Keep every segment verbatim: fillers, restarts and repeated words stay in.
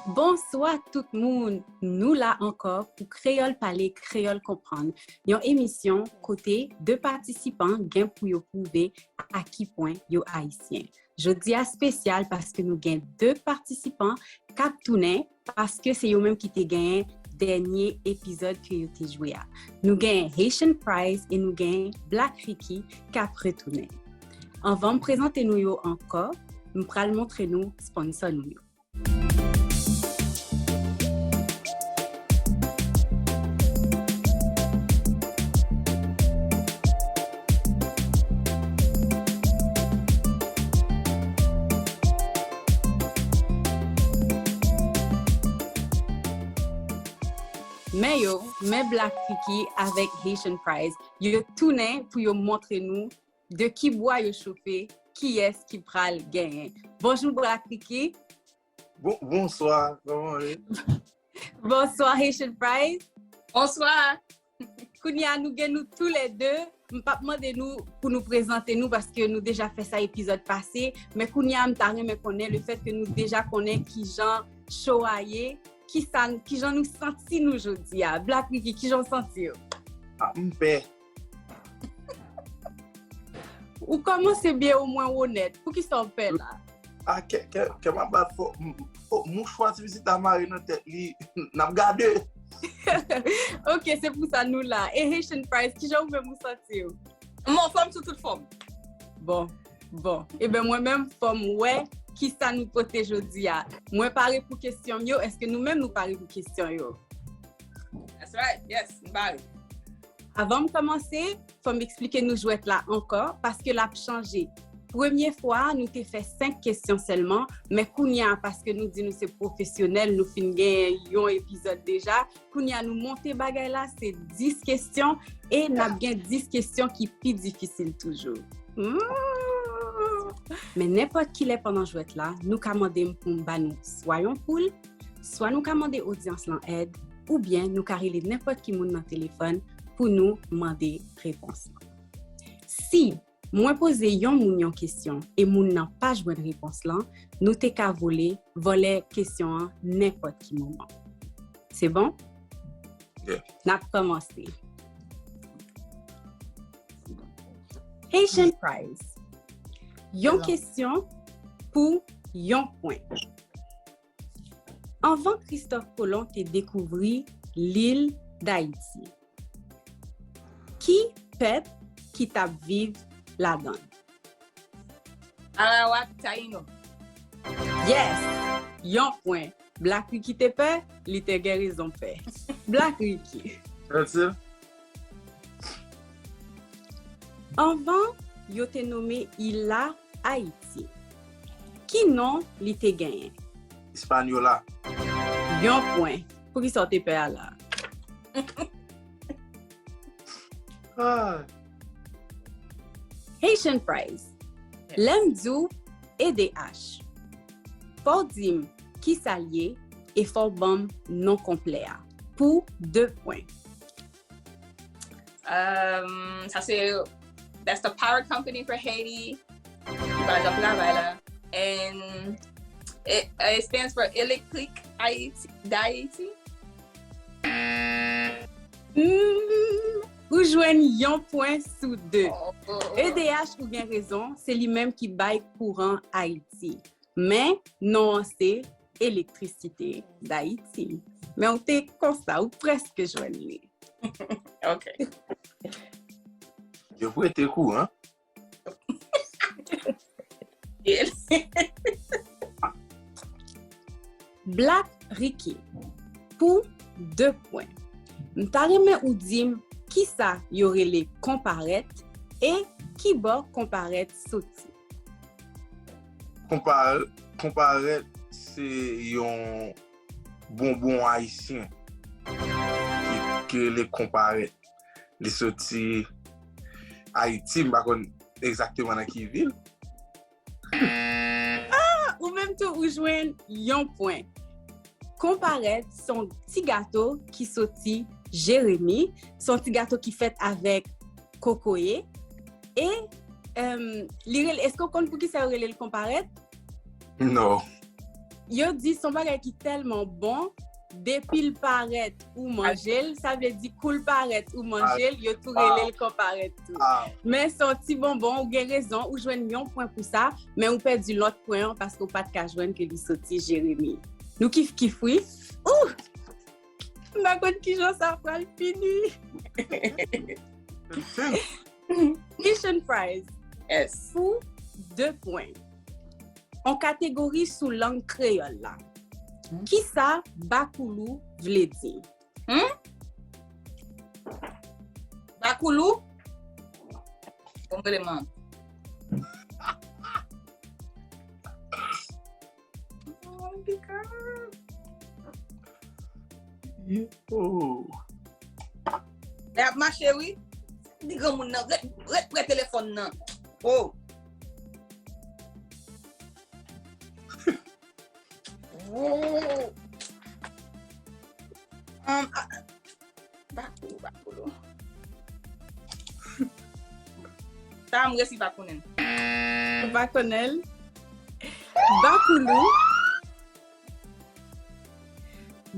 Bonswa tout moun! Nou la ankò pou Kreyòl Pale, Kreyòl Konprann, yon emisyon kote de patisipan gen pou yo pwouve a ki pwen yo ayisyen. Jodi a espesyal paske nou gen de patisipan k ap tounen, paske se yo menm ki te genyen dènye epizòd ke yo te jwe a. Nou gen Haitian Prize e nou gen Black Ricky k ap retounen. Anvan m prezante nou yo ankò, m pral montre nou sponsò nou yo. Men yo, men Black Ricky avèk Haitian Prize, yo tounen pou yo montre nou de ki bwa yo chofe, kiyès ki pral genyen. Bonjou Black Ricky. Bon, bonswa, kòman w ye? Bonswa Haitian Prize. Bonswa. Kounye a nou gen nou toulède. M p ap mande nou pou nou prezante nou paske nou deja fè sa epizòd pase. Men kounye a m ta renmen konnen lefèt ke nou deja konnen kijan show a ye, kisa, kijan nou santi nou jodi a. Black Ricky, kijan w santi w? Ah, m pè. Ou kòmanse byen omwen w onèt. Poukisa w pè la? Ah, kè, kè, kè m ap bat fò. M, m, oh, mouchwa ti pitit la mare nan tèt li. N ap gade. Ok, se pou sa nou la. E Haitian Prize, kijan ou menm ou santi w? M anfòm sou tout fòm. Bon, bon. Eben mwen menm fò m wè kisa nou pote jodi a. Mwen pare pou kesyon m yo, èske nou menm nou pare pou kesyon yo? That's right, yes, m pare. Avan m kòmanse, fò m eksplike nou jwèt la ankò, paske l ap chanje. Premye fwa a, nou te fè senk kesyon sèlman, men kounye a, paske nou di nou se pwofesyonèl, nou fin gen yon epizòd deja, kounye a nou monte bagay la, se dis kesyon, e n ap gen dis kesyon ki pi difisil toujou. Mm. Men nenpòt kilè pandan jwèt la, nou ka mande m pou m ba nou swa yon poul, swa nou ka mande odyans lan èd, oubyen nou ka rele nenpòt ki moun nan telefòn pou nou mande repons lan. Si mwen poze yon moun yon kesyon e moun nan pa jwenn repons lan, nou te ka vole, vòlè kesyon an nenpòt ki moman. Se bon? Yeah. N ap kòmanse. Haitian Prize. Yon kesyon pou yon pwen. Anvan Kristòf Kolon te dekouvri lil Dayiti, ki pèp ki t ap viv ladan l? Arawak Tayino. Yes! Yon pwen. Black Ricky te pè, li te gen rezon pè. Black Ricky. Fasil. Anvan yo te nome il la Ayiti, ki non li te genyen? Hispaniola. Yon pwen. Poukisa w te pè a la? Ah, Haitian Prize. Lè m di w E D H, fò w di m kisa l ye e fò w ban m non konplè a pou de pwen. Um, sa se, that's the power company for Haiti. Ki pa jan travay la. And it, it stands for Electric Haiti, d'Haïti. Mm, ou jwenn yon pwen sou de. Oh, oh, oh. E D H ou gen rezon, se li menm ki bay kouran Ayiti. Men non an se Elektrisite Dayiti. Men ou te konsa, ou prèske jwenn li. Ok. Yo prete kouran. Yeah. Black Ricky, pou de pwen. M ta renmen ou di m kisa yo rele konparèt e kibò konparèt soti. Konpa-, konparèt se yon bonbon ayisyen ki, ki rele konparèt. Li soti Ayiti, m pa konn egzakteman nan ki vil. Ah, ou menm tou ou jwenn yon pwen. Konparèt se yon ti gato ki soti Jeremi, se yon ti gato ki fèt avèk kokoye. E em, li rele, èske w konn poukisa yo rele l konparèt? Non. yo di se yon bagay ki tèlman bon, depi l parèt ou manje l, sa vle di kou l parèt ou manje l, yo tou rele l konparèt tou. Men se yon ti bonbon, ou gen rezon, ou jwenn yon pwen pou sa, men ou pèdi lòt pwen an paske w pa t ka jwenn ke li soti Jeremi. Nou kif kif wi. Ouh! M pa konn kijan sa pral fini. Haitian Fries. Yes. Pou de pwen. On kategori sou lang kreyòl la. Kisa bakoulou vle di? Hmm? Bakoulou? Bon, vrèman. Oh my God. Yo. Lè ap mache wi. Di granmoun nan ret, ret pre telefòn nan. Oh. Oh. Um, ah, bakoulou, bakoulou. Sa a m resi pa konnen. Ou pa konnen l? Bakoulou.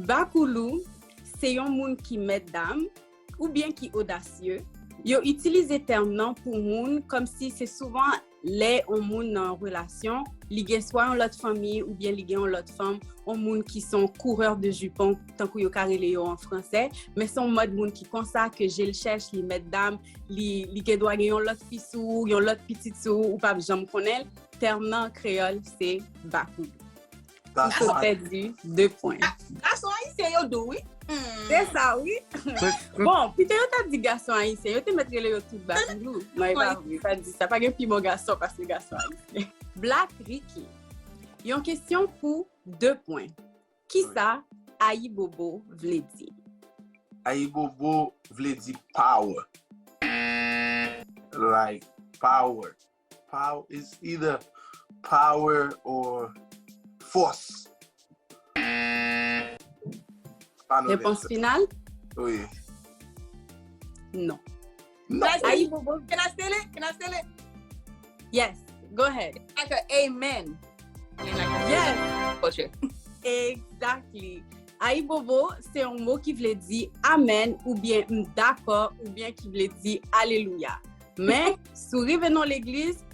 Bakoulou, se yon moun ki mèt dam oubyen ki odasye. Yo itilize tèm nan pou moun kòmsi se souvan lè yon moun nan yon relasyon, li gen swa yon lòt fanmi oubyen li gen yon lòt fanm, yon moun ki se yon coureur de jupon, tankou yo ka rele yo an fransè, men se yon mòd moun ki konsa, ke je l chèch, li mèt dam, li, li gen dwa gen yon lòt fi sou ou, yon lòt pitit sou ou, ou p ap janm konnen l. Tèm nan an kreyòl, se bakoulou. Ou sot pèdi de pwen. Gason ayisyen yo dou, wi. Se sa, wi. Bon, pito yo ta di gason ayisyen, yo te mèt rele yo tout bakoulou. Non, e pa vre, pa di sa. Pa gen pi bon gason pase gason ayisyen. Black Ricky. Yon kesyon pou de pwen. Kisa ayibobo vle di? Ayibobo vle di power. Like, power. Power is either power or force. Final answer. Repons final? Wi. Non. Non. Ayibobo. Can I steal it? Can I steal it? Yes. Go ahead. Like a amen. Yes. Exactly. Ayibobo se yon mo ki vle di amèn oubyen m dakò oubyen ki vle di alelouya. Men, si w rive nan legliz,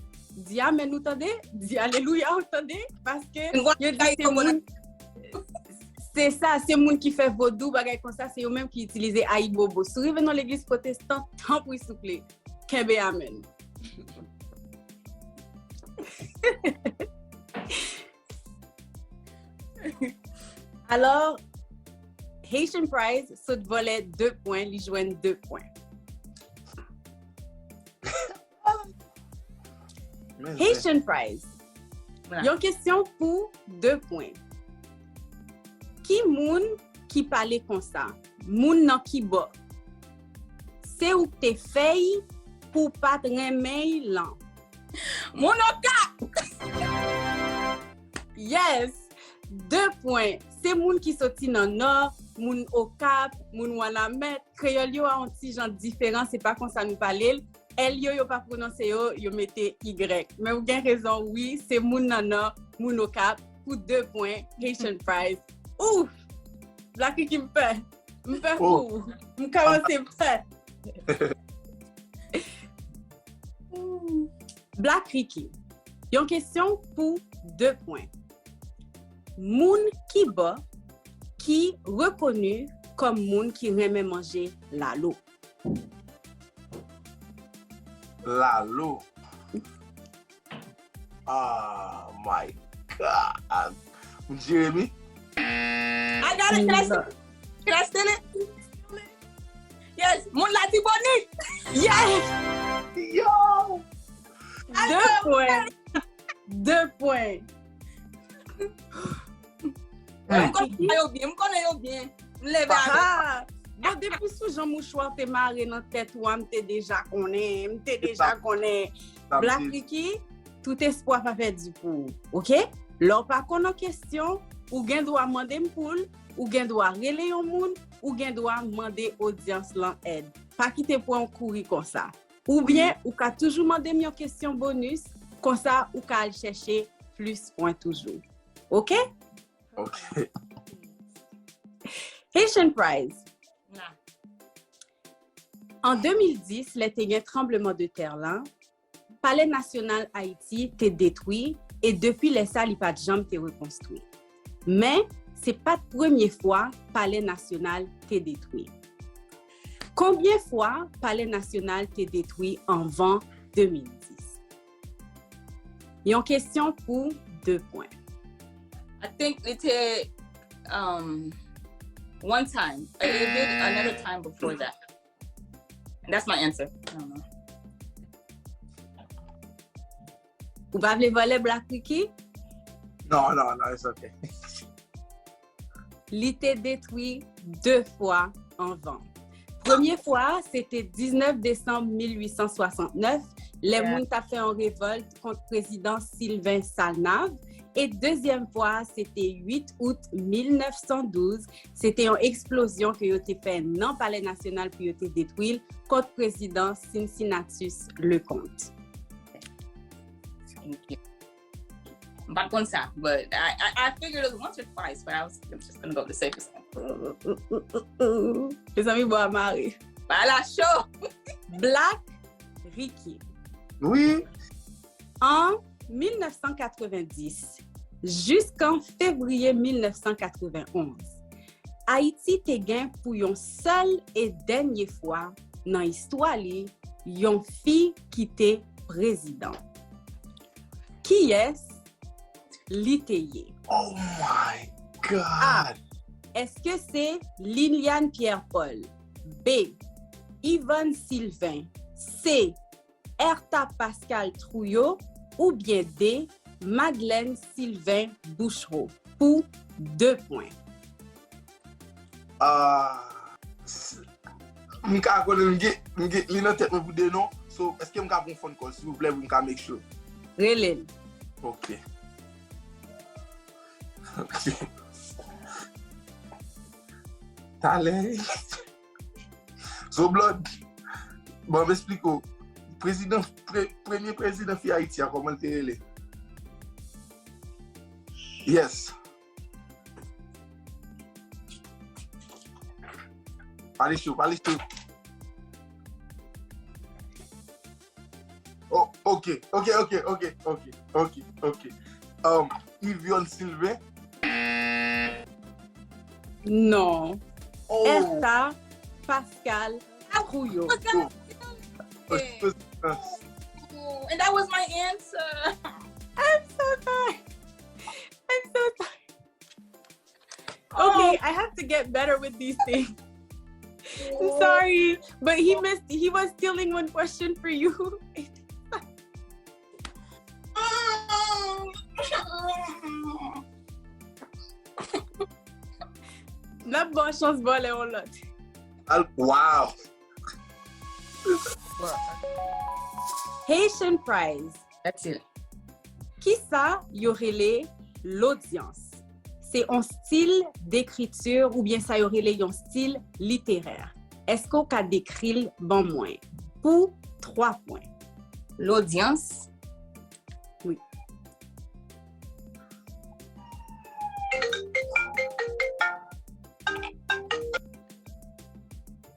di amèn ou tande, di alelouya ou tande, paske yo di se moun, se sa, se moun ki fè vodou, bagay konsa, se yo menm ki itilize ayibobo. Si w rive nan legliz pwotestan, tanpri souple, kenbe amèn. Alò, Haitian Prize sot vòlè de pwen, li jwenn de pwen. Haitian Prize. Yon kesyon pou de pwen. Ki moun ki pale konsa? Moun nan ki bò? Se ou k te fè y pou w pa t renmen y lan. Moun Okap! Yes! De pwen. Se moun ki soti nan Nò, moun Okap, moun Wanament. Kreyòl yo a yon ti jan diferan, se pa konsa nou pale l. L yo, yo pa pwononse yo, yo mete Y. Men ou gen rezon, wi, se moun nan Nò, moun Okap, pou de pwen, Haitian Prize. Ouf! Black Ricky, m pè. M pè pou ou. M kòmanse pè. Black Ricky, yon kesyon pou de pwen. Moun ki bò ki rekoni kòm moun ki renmen manje lalo? Lalo. Oh my God. Jeremy? I got it. Can I steal it? Can I steal it? Yes. Moun Latibonit. Yes. Yo. De pwen. De pwen. M konnen yo byen, m konnen yo byen. M leve avè. Bon, depi sou jan mouchwa te mare nan tèt ou a, m te deja konnen, m te deja konnen. Black Ricky, tout espwa pa pèdi pou ou, oke? Lè w pa konn yon kesyon, ou gen dwa mande m pou l, ou gen dwa rele yon moun, ou gen dwa mande odyans lan èd. Pa kite pwen w kouri konsa. Oubyen, ou ka toujou mande m yon kesyon bonis, konsa ou ka al chèche plis pwen toujou. Oke? Ok. Haitian Prize. An de mil dis, lè te gen tranbleman de tè lan, Palè Nasyonal Ayiti te detwi e depi lè sa li pa t janm te rekonstwi. Men, se pa t premye fwa Palè Nasyonal te detwi. Konbyen fwa Palè Nasyonal te detwi anvan de mil dis? Yon kesyon pou de pwen. I think li te um, one time. It did another time before that. And that's my answer. I don't know. Ou pa vle vòlè Black Ricky? Non, non, non, it's ok. Li te detwi de fwa anvan. Premye fwa a, se te diznèf desanm mil uit san swasannnèf, lè moun t ap fè yon revòlt kont prezidan Sylvain Salnav. E dezyèm fwa a, se te uit out mil nèf san douz. Se te yon eksplozyon ke yo te fè nan Palè Nasyonal pou yo te detwi l kont prezidan Cincinnatus Leconte. Thank you. M pa t konn sa, but I, I, I figured it was once or twice, but I was, I'm just gonna go with the safest one. Mezanmi, bò a mare. Ba la cho! Black Ricky. Wi. An mil nèf san katrevenndis, jiskan fevriye mil nèf san katrevenn onz, Ayiti te gen pou yon sèl e dènye fwa nan istwa li yon fi ki te prezidan. Kiyès li te ye? Oh my God! Èske se Liliane Pierre Paul? B. Yvonne Sylvain? C. Ertha Pascal Trouillot? Oubyen D. Madeleine Sylvain Bouchereau? Pou de pwen. Ah, m ka konnen m gen, m gen li nan tèt mwen pou de non. So, èske m ka pran phone call, silvouplè, pou m ka make sure? Rele l. Ok. Ok. Talè. So, Blood, bon, m esplike w. Prezidan, pre, premye prezidan fi Ayiti a, kòman l te rele? Yes. Pale cho, pale cho. Oh, ok, ok, ok, ok, ok, ok, ok. Um, Yvonne Sylvain. Non. Oh, Ertha Pascal Trouillot. oh. And that was my answer. I'm so sorry. I'm so sorry. Okay, I have to get better with these things. I'm sorry, but he missed. He was stealing one question for you. N ap ba w chans vòlè yon lòt. Al, wow. Haitian Prize. That's it. Kisa yo rele lodyans? Se yon stil dekriti oubyen sa yo rele yon stil literè. Èske w ka dekri l ban mwen? Pou twa pwen. Lodyans. Wi.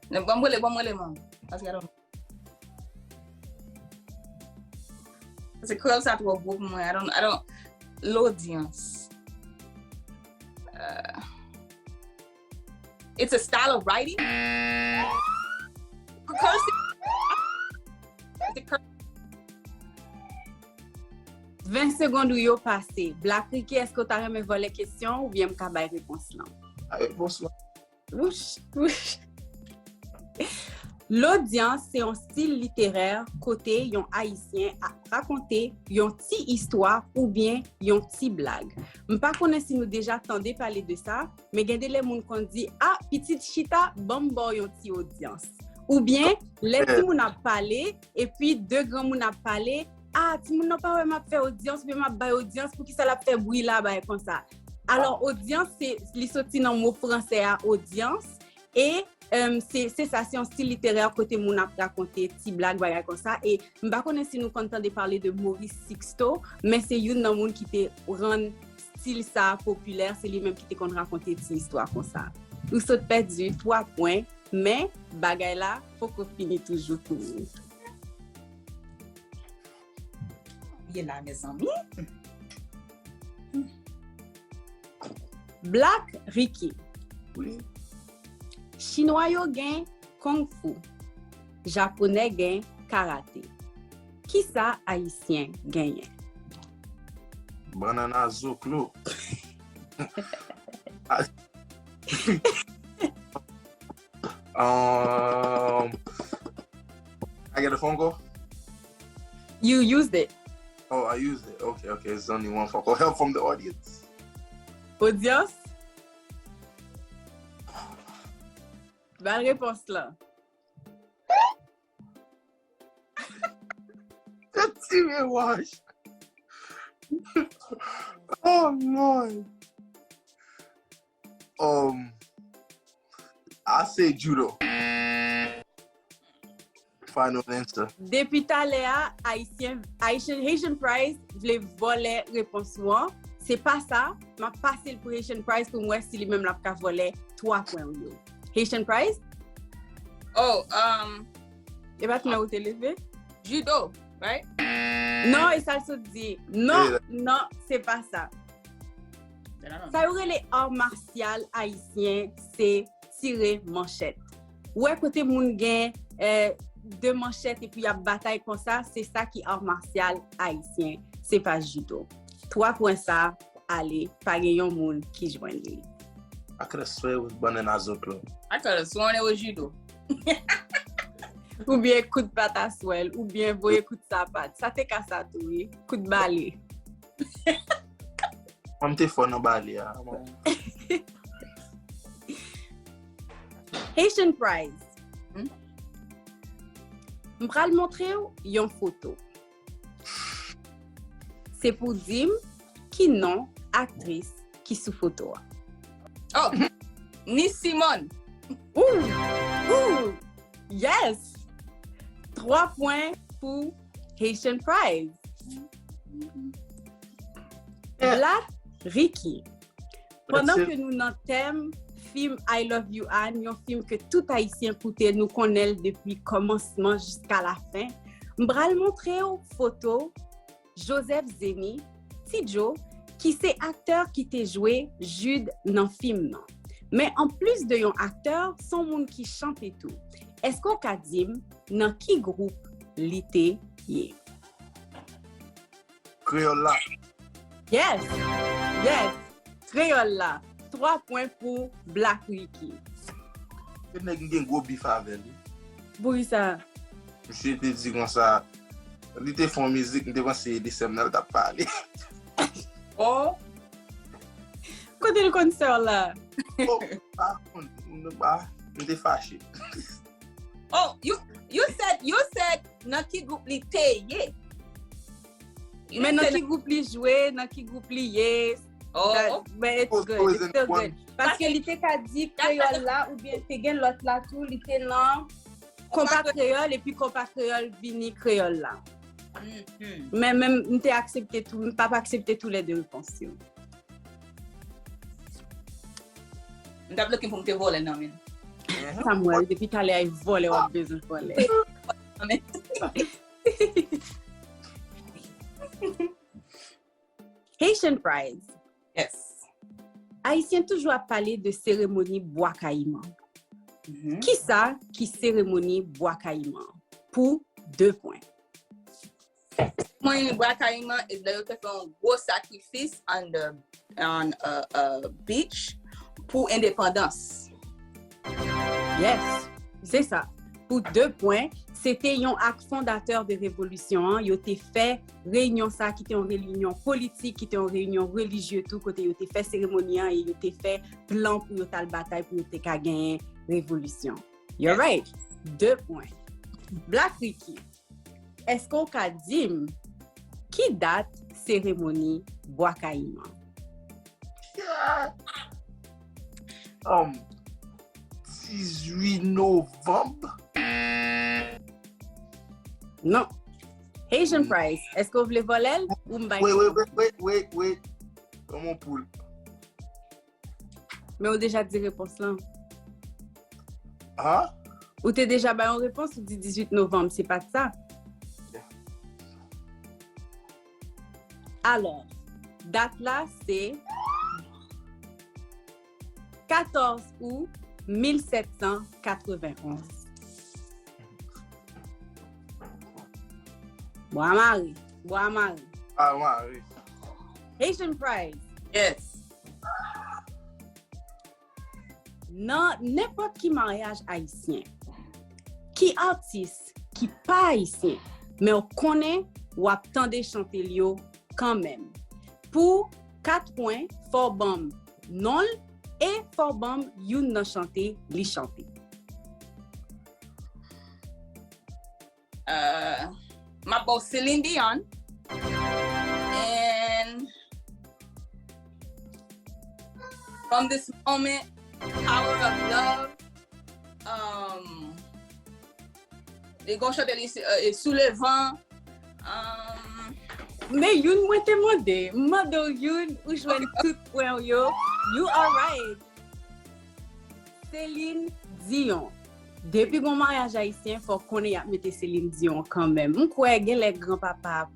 Non, ban m rele, ban m rele, man. Paske I don't know. Paske kreyòl sa twò gwo pou mwen. I don't, I don't, lodyans. Uh, it's a style of writing? Cursive? Is it cur- Ven segonn ou yo pase. Black Ricky, èske w ta renmen vòlè kesyon oubyen m ka bay repons lan? Ay, bonswa. Wouch, wouch. Lodyans se yon stil literè kote yon Ayisyen ap rakonte yon ti istwa oubyen yon ti blag. M pa konnen si nou deja tande pale de sa, men gen de lè moun konn di, "A, pitit chita, ban m ba w yon ti odyans." Oubyen, lè timoun ap pale, epi de granmoun ap pale, "A, timoun nan pa wè m ap fè odyans, oubyen m ap bay odyans, poukisa l ap fè bri la, bagay konsa." Alò, odyans, se, li soti nan mo franse a, audience, e um, se, se sa, se yon stil literè kote moun ap rakonte ti blag, bagay konsa. E m pa konnen si nou konn tande pale de Maurice Sixto, men se youn nan moun ki te rann stil sa a popilè, se li menm ki te konn rakonte ti istwa konsa. Ou sot pèdi twa pwen, men bagay la poko fini toujou pou ou. Ye la, mezanmi. Black Ricky. Wi. Chinwa yo gen kung fu. Japonè gen karate. Kisa Ayisyen genyen? Bannann a zoklo. Um, I get a phone call? You used it. Oh, I used it. Okay, okay. It's only one phone call. Help from the audience. Odyans? Ba l repons lan. Ti miwaj. Oh, Lord. Um, I say judo. Final answer. Depi talè a, Ayisyen, Haitian, Haitian Price vle vòlè repons ou an. Se pa sa, m ap pase l pou Haitian Price pou m wè si li menm l ap ka vòlè twa pwen ou yo. Haitian Price? Oh, um, E pa tou lè ou te leve? Judo, right? Non, e sa l sot di. Non, non, se pa sa. Sa yo rele art martial ayisyen, se tire manchèt. Ou wè kote moun gen, eh, de manchèt epi y ap batay konsa, se sa ki art martial ayisyen. Se pa judo. Twa pwen sa, ale, pa gen yon moun ki jwenn li. I could have swear it was banana zoklo. I could have sworn it was judo. Oubyen kout pataswèl, oubyen voye kout sapat. Sa te ka sa tou, wi. Kout bale. Mwen te fò nan bale a. Haitian Price. Hmm? M pral montre w yon foto. Se pou di m ki non aktris ki sou foto a. Oh, Nice Simone. Ooh, ooh, yes! Twa pwen pou Haitian Prize. Black Ricky. Pandan ke nou nan tèm fim I Love You Anne, yon fim ke tout Ayisyen koute, nou konnen l depi kòmansman jiska lafen, m pral montre w foto Joseph Zeni, Ti Joe, ki se aktè ki te jwe Jude nan fim nan. Men anplis de yon aktè, s on moun ki chante tou. Èske w ka di m nan ki gwoup li te ye? Kreyòl la. Yes! Yes! Kreyòl la. Twa pwen pou Black Ricky. Se nèg m gen gwo bif avè l, wi. Poukisa? Misye te di konsa, li te fè yon mizik, m te panse e de sè m nan l t ap pale. Oh! Kote l konn sè w la? Oh, pa konn, m pa, m te fache. Oh, you, you said, you said nan ki gwoup li te ye. Men nan ki gwoup li jwe, nan ki gwoup li ye. Oh, that, ok. But it's good, it's still good. Paske li te ka di kreyòl la, oubyen te gen lòt la tou, li te nan konpa kreyòl, epi konpa kreyòl vini kreyòl la. Mhm. Men, men m te aksepte tou, m p ap aksepte tou lè de repons yo. M t ap looking pou m te vòlè nan men. Samuel, depi talè a e vòlè w ap bezwen vòlè. Nan men. Haitian Prize. Yes. Ayisyen toujou ap pale de seremoni Bwa Kayiman. Mhm. Kisa ki seremoni Bwa Kayiman? Pou de pwen. Seremoni Bwa Kayiman, e lè yo te fè yon gwo sakrifis on the, on a, a beach pou endepandans. Yes, se sa. Pou de pwen, se te yon ak fondatè de revolisyon an, yo te fè reyinyon sa ki te yon reyinyon politik, ki te yon reyinyon relijye tou, kote yo te fè seremoni an e yo te fè plan pou yo t al batay pou yo te ka genyen revolisyon. You're right. De pwen. Black Ricky, èske w ka di m ki dat seremoni Bwa Kayiman? Um, dizuit novanm. Non. Haitian Prize, èske w vle vòlè l ou m bay? Wait, wait, wait, wait, wait, wait. Comme on poule. Men ou deja di repons lan. Hein? Ou te deja bay yon repons, ou di dizuit novanm, se pa t sa? Yeah. Alò, dat la se katòz out mil sèt san katrevenn onz. Bwa mare, bwa mare. Ah, ouais, oui. Haitian Prize. Yes. Nan nenpòt ki maryaj ayisyen, ki atis ki pa ayisyen, men w konnen w ap tande chante l yo kanmenm. Pou kat pwen, fò w ban m non l e fò w ban m youn nan chante li chante. Uh, m ap ba w Celine Dion. And from this moment, power of love. Um, li gon chante li, uh, Sous le vent. Um, Men youn mwen te mande, m mande w youn, ou jwenn tout pwen w yo. You are right. Celine Dion. Depi gon maryaj ayisyen, fò w konnen y ap mete Celine Dion kanmenm. M kwè genlè granpapa,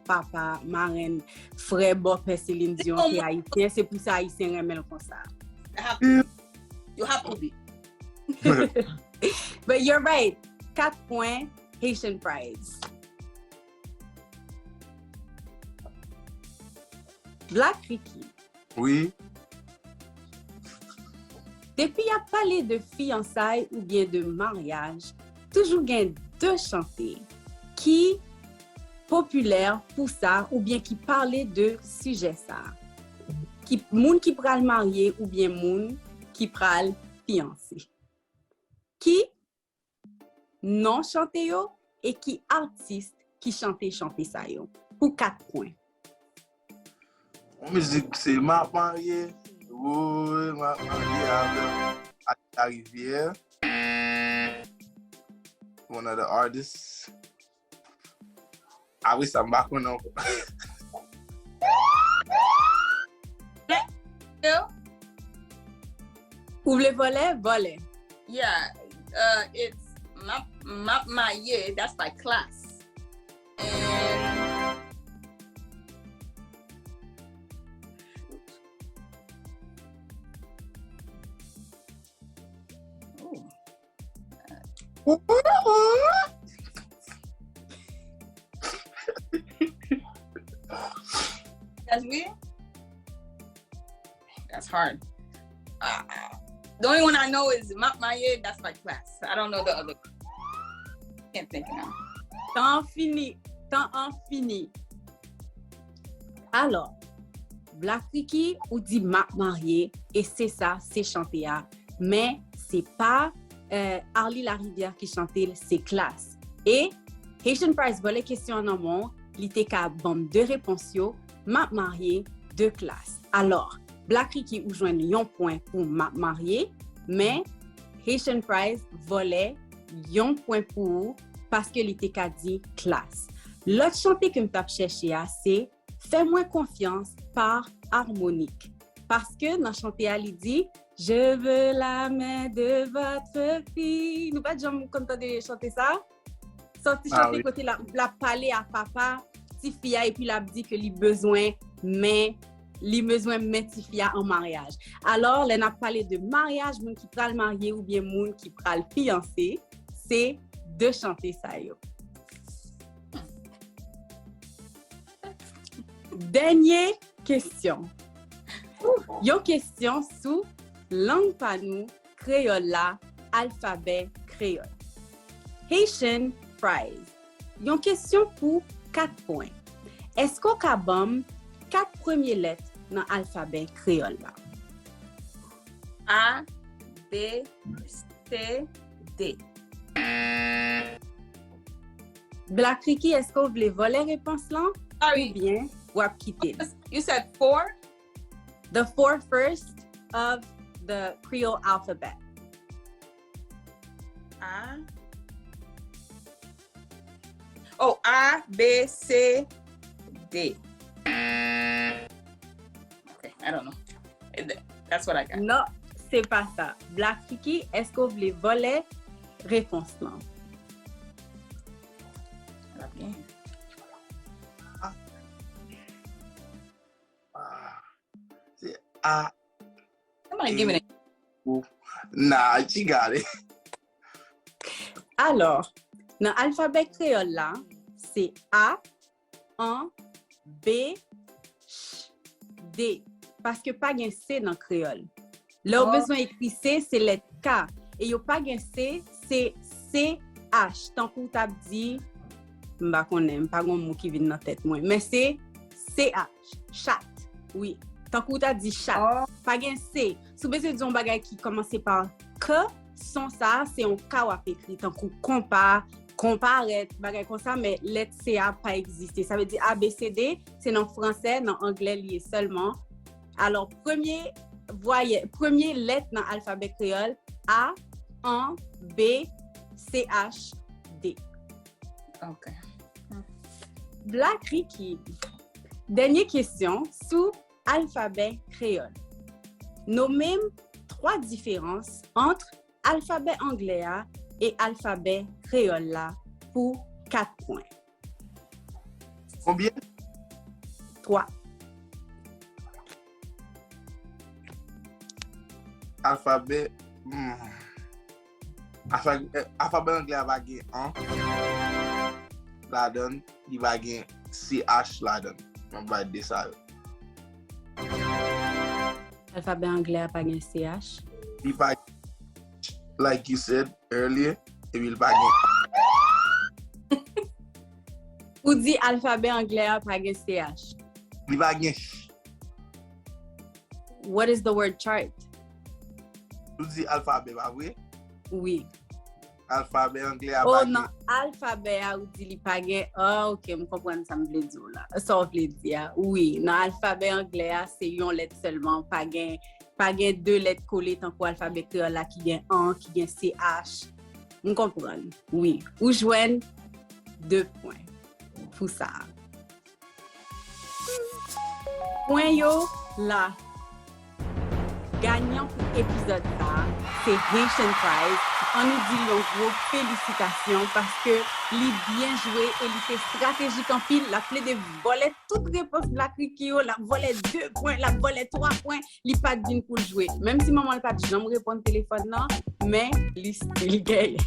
papa, marenn, frè, bòpè Celine Dion te ayisyen, se pou sa ayisyen renmen l konsa. I have to, you have to be. But you're right. Kat pwen, Haitian Prize. Black Ricky. Oui. Depi y ap pale de fiyansay oubyen de maryaj, toujou gen de chante ki popilè pou sa oubyen ki pale de sijè sa. Ki, moun ki pral marye oubyen moun ki pral fiyanse. Ki non chante yo e ki atis ki chante chante sa yo. Pou kat pwen. Yon mizik se M ap marye, woy, M ap marye avè w, ak Larivière. One of the artists. Apre sa, m pa konnen ankò. Ou vle vòlè? Vòlè. Yeah, uh, it's M ap, M ap marye, that's by Klass. And Ooh. That's me? That's hard. Uh, the only one I know is M ap marye, that's by Klass. I don't know the other. Can't think now. Tan fini, tan an fini. Alò, Black Ricky, ou di M ap marye, e se sa, se chante a. Men se pa, euh, Arly Larivière ki chante l, se Klass. E Haitian Prize vòlè kesyon an nan men w, li te ka ban m de repons yo, M ap marye, de Klass. Alò, Black Ricky, ou jwenn yon pwen pou M ap marye, men Haitian Prize vòlè yon pwen pou ou paske li te ka di Klass. Lòt chante ke m t ap chèche a se Fais-moi confiance pa Harmonik. Paske nan chante a li di, Je veux la main de votre fille. Nou pa t janm konn tande chante sa? Sa ti chante kote l ap, l ap pale a papa tifi a epi l ap di ke li bezwen men, li bezwen men tifi a an maryaj. Alò, lè n ap pale de maryaj, moun ki pral marye oubyen moun ki pral fiyanse, se de chante sa yo. Dènye kesyon. Yon kesyon sou lang pa nou, kreyòl la, alfabè kreyòl. Haitian Prize. Yon kesyon pou kat pwen. Èske w ka ban m kat premye lèt nan alfabè kreyòl la? A, B, C, D. Black Ricky, èske w vle vòlè repons lan? Sorry. Oubyen w ap kite l? You said four? The four first of the Creole alphabet. A. Oh, A, B, C, D. Okay. I don't know. That's what I got. Non, se pa sa. Black Ricky, èske w vle vòlè repons lan? L ap genyen. Ah, se A. Somebody give me that. Nah, she got it. Alò, nan alfabè kreyòl la, se A, an, B, Ch, D. Paske pa gen C nan kreyòl. Lè w Oh. bezwen ekri C, se lèt K. E yo pa gen C, se C H. Tankou w t ap di, m pa konnen, m pa gen yon mo ki vin nan tèt mwen. Men se C H, chat. Wi. Tankou w ta di chat. Oh. Pa gen C. Si w bezwen di yon bagay ki kòmanse pa K, son sa a, se yon K w ap ekri. Tankou konpa, konparèt, bagay konsa, men lèt C a pa egziste. Sa vle di A, B, C, D, se nan fransè, nan anglè li ye sèlman. Alò, premye vwayè, premye lèt nan alfabè kreyòl, A, an, B, C H, D. Ok. Black Ricky, dènye kesyon sou alfabè kreyòl. Nomme trois différences entre alfabè anglè a e alfabè kreyòl la pou kat pwen. Konbyen? Twa. Alfabè. Hmm. Alfa- eh, alfabè anglè a pa gen an ladan l, li pa gen C H ladan l. Mwen bay de sa yo. Alfabè anglè a pa gen C H. Li pa, like you said earlier, epi li pa gen. Ou di alfabè anglè a pa gen C H. Li pa gen ch. What is the word chart? Ou di alfabè, pa vre? Wi. Alfabè anglè a Oh, pa gen. Nan alfabè a, ou di li pa gen. Ah, ok, m konprann sa m vle di w la. Sa w vle di a. Wi, nan alfabè anglè a, se yon lèt sèlman. Pa gen, pa gen de lèt kole tankou alfabè kreyòl la ki gen an, ki gen C H. M konprann. Wi. Ou jwenn de pwen pou sa a. Pwen yo la. Ganyan pou epizòd sa a, se Haitian Prize. Ann nou di l yon gwo felisitasyon paske li byen jwe e li te estratejik anpil. L ap plede vòlè tout repons Black Ricky yo, l ap vòlè de pwen, l ap vòlè twa pwen. Li pa t vin pou l jwe. Menm si manman l pa t janm reponn telefòn nan, men li still genyen.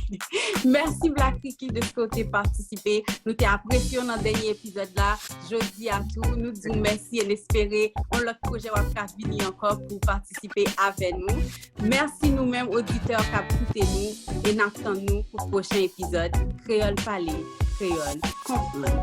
Mèsi Black Ricky de ce que w te patisipe. Nou te apresye w nan dènye epizòd la. Jodi a tou, nou di w mèsi e n espere yon lòt pwojè w ap ka vini ankò pou w patisipe avè nou. Mèsi nou menm oditè k ap koute nou e n ap tann nou pou pwochen epizòd Kreyòl Pale, Kreyòl Konprann.